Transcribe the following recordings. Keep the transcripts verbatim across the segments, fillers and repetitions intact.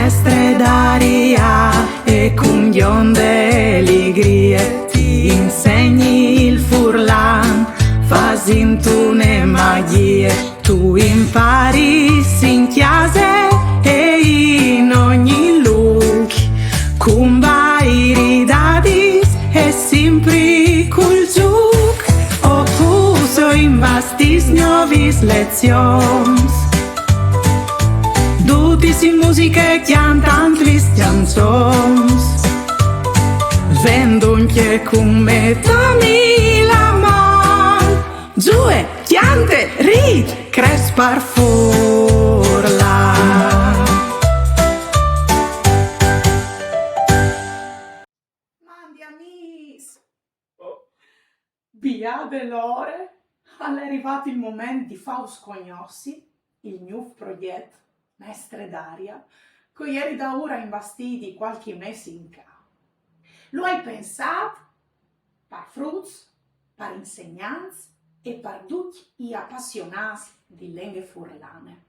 Mestre Daria, e cun gjonde ligrie ti insegni il furlan, fasint une magjie. Tu imparis in cjase e in ogni lûc, cun bairi dadis e simpri cul zûc, o puso in bastis gnovis lezions. Dutis in musiche cjantant lis cjanzons. Ven duncje cun me, dami la man. Zue, cjante, rît, cres par furlan. Mandi amîs! Biade l'ore, al è rivât il moment di fâus cognossi il gnûf progjet Mestre Daria, che o jeri daûr a imbastî di cualchi mês in ca. Lu ai pensât par fruts, par insegnants e par ducj i apassionâts di lenghe furlane.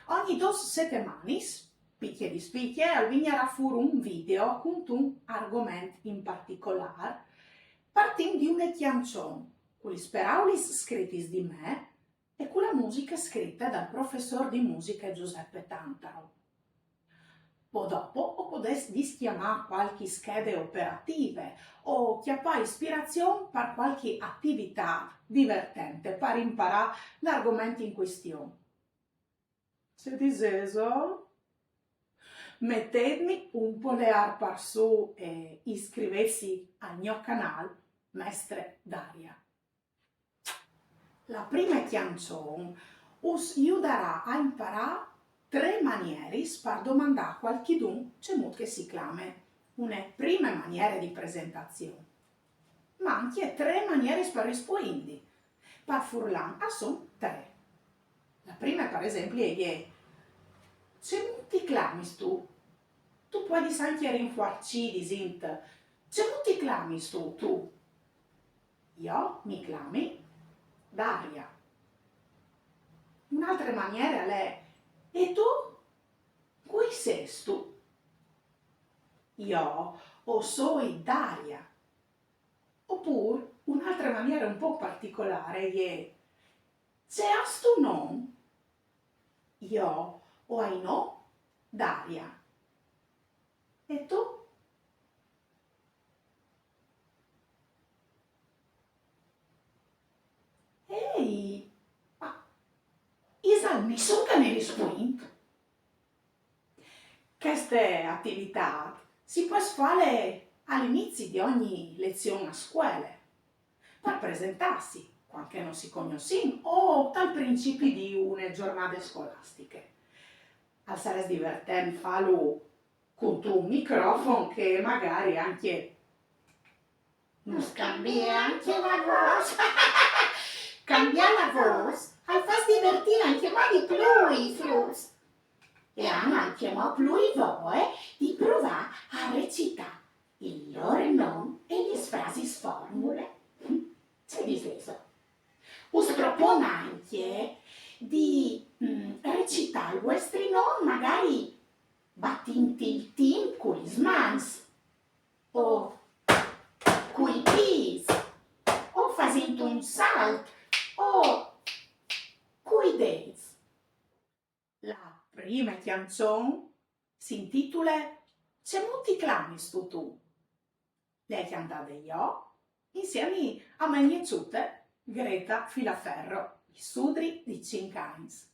Ogni dôs setemanis, picje dispicje, al vignarà fûr un video cuntun argoment in particolâr, partint di une cjançon, cu lis peraulis scritis di me e cu la musiche scrite dal professôr di musiche Giuseppe Tantaro. Po dopo o podês discjamâ cualchi schede operative o cjapâ ispirazion par cualchi ativitât divertente par imparâ l'argoment in cuistion. Ce disêso? Metêtmi un poleâr par sù e iscrivêtsi al gno canâl Mestre Daria. La prime cjançon us judarà a imparâ trê manieris par domandâ a cualchidun cemût che si clame, une prime maniere di presentazion, ma ancje trê manieris par rispuindi. Par furlan a son trê. La prime, par esempli, e je: cemût ti clamistu? Tu puedis ancje rinfuarcî disint: cemût ti clamistu tu? Jo mi clami Daria. Une altre maniere e je: e tu? Cui sêstu? Jo o soi Daria. Opûr, une altre maniere un pôc particolâr e je: ce âstu non? Jo o ai non Daria. E tu? Ehi, ma isal nissun che mi rispuint? Cheste ativitât si pues fâle al inizi di ogni lezion a scuele, par presentâsi, cuant che no si cognossìn, o tal principi di une zornade scolastiche. Al sarès divertent fâlu cuntun microfon che magari ancje nus cambie ancje la vôs. Cambiâ la vôs al fâs divertî ancjemò di plui i fruts. E a àn ancjemò plui voie di provâ a recitâ il lôr non e lis frasis formule. Ce disêso? Us propon ancje di, mm, recitâ il vuestri non, magari batint il timp cu lis mans, o cui pîts, o fasint un salt, o cui dêts. La prime cjançon si intitule Cemût ti clamistu tu? Le ai cjantade jo, insiemi a mê gneçute Greta Filaferro, il sudri di cinc agns.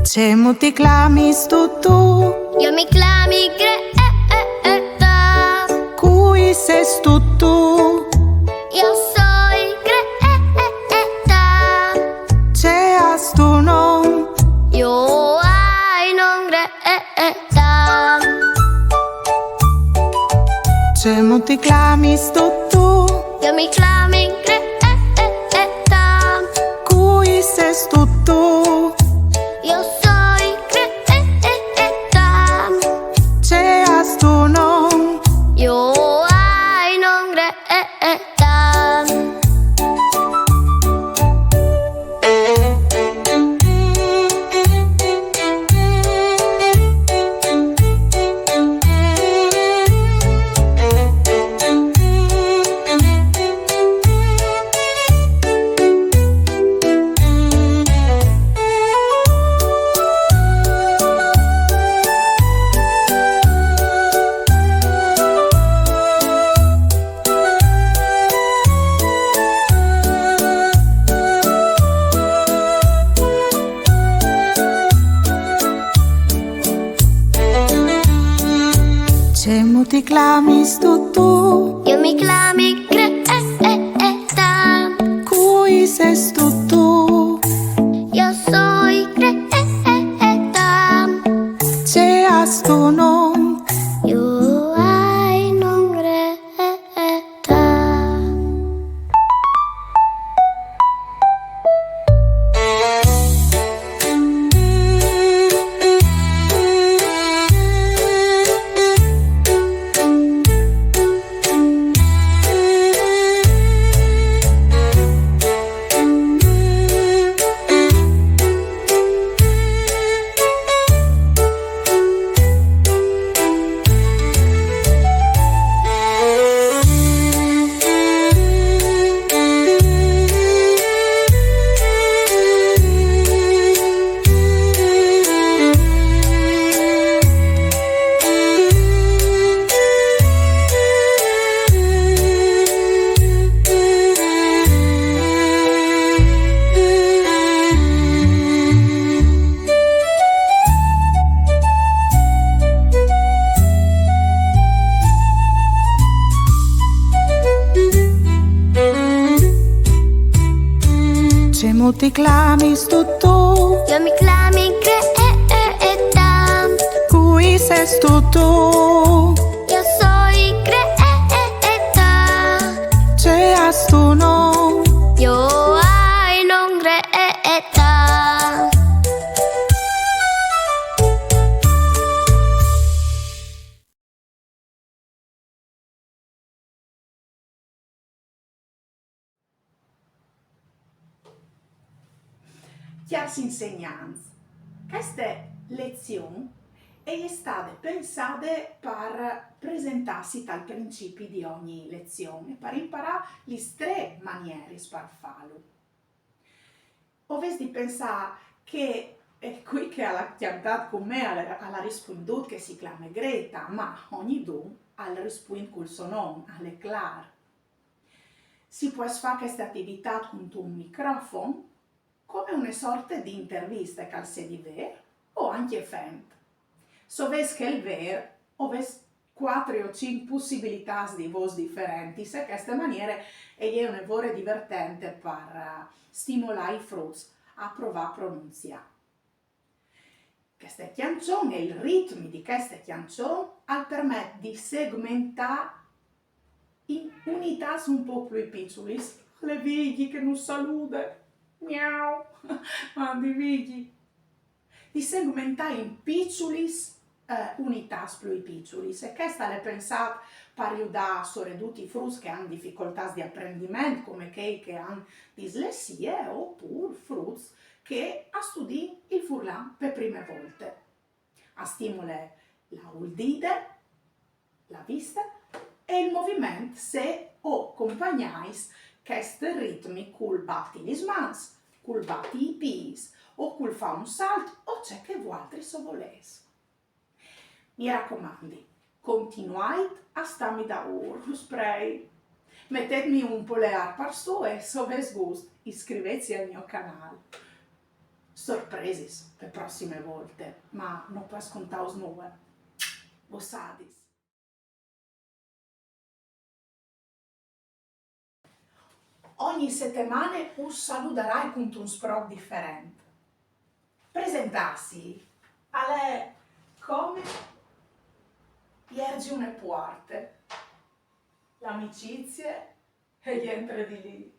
Cemût ti clamistu tu? Jo mi clami Greta. Cui sêstu tu? Jo o soi Greta. Ce âstu non? Jo o ai non Greta. Cemût ti clamistu tu? Jo mi clami Greta. Cui sêstu tu? Jo o soi Greta. Ce âstu non? Jo o ai non Greta. Cemût ti clamistu tu? Io mi clami Greta. Cui sêstu tu? Io soi Greta. Ce âstu non? Io ai non Greta. Cemût ti clamistu tu? Io mi clami Greta. Cui sêstu tu? Io soi Greta. Ce âstu non? Io ai non Greta. Cjârs insegnants, cheste lezion e je stade pensade par presentâsi tal principi di ogni lezion e par imparâ lis trê manieris par fâlu. O vês di pensâ che, eh, cui che al à cjantât cun me al, al à rispuindût che si clame Greta, ma ognidun al rispuint cul so non, al è clâr. Si pues fâ cheste ativitât cuntun microfon, come une sorte di interviste che al sedi vêr o ancje fent. Se o vês chel vêr, o vês cuatri o cinc pussibilitâts di vôs diferentis e cheste maniere e je une vore divertente par, eh, stimolâ i fruts a provâ a pronunziâ. Cheste cjançon e il ritmi di cheste cjançon al permet di segmentâ in unitâts un pôc plui piçulis. Al è Vigji che nus salude. Miau. Mandi Vigji. Di segmentâ in piçulis, eh, unitâts plui piçulis. E chest al è pensât par judâ soredut i fruts che a àn dificoltâts di aprendiment, come chei che a àn dislessie, opûr fruts che a studin il furlan pe prime volte. A stimole la uldide, la viste e il moviment se o compagnais chest ritmi cul bati lis mans, cul bati i pîts o cul fâ un salt o ce che vualtris o volês. Mi racomandi, continuait a stâmi daûr, us prei. Metêtmi un poleâr par sù e, se o vês gust, iscrivêtsi al gno canâl. Sorpresis pe prossime volte, ma no pues contâus nuie. Vus sadis. Ogni setemane us saludarai cuntun sproc diferent. Presentâsi al è come jerzi une puarte. L'amicizie e jentre di li.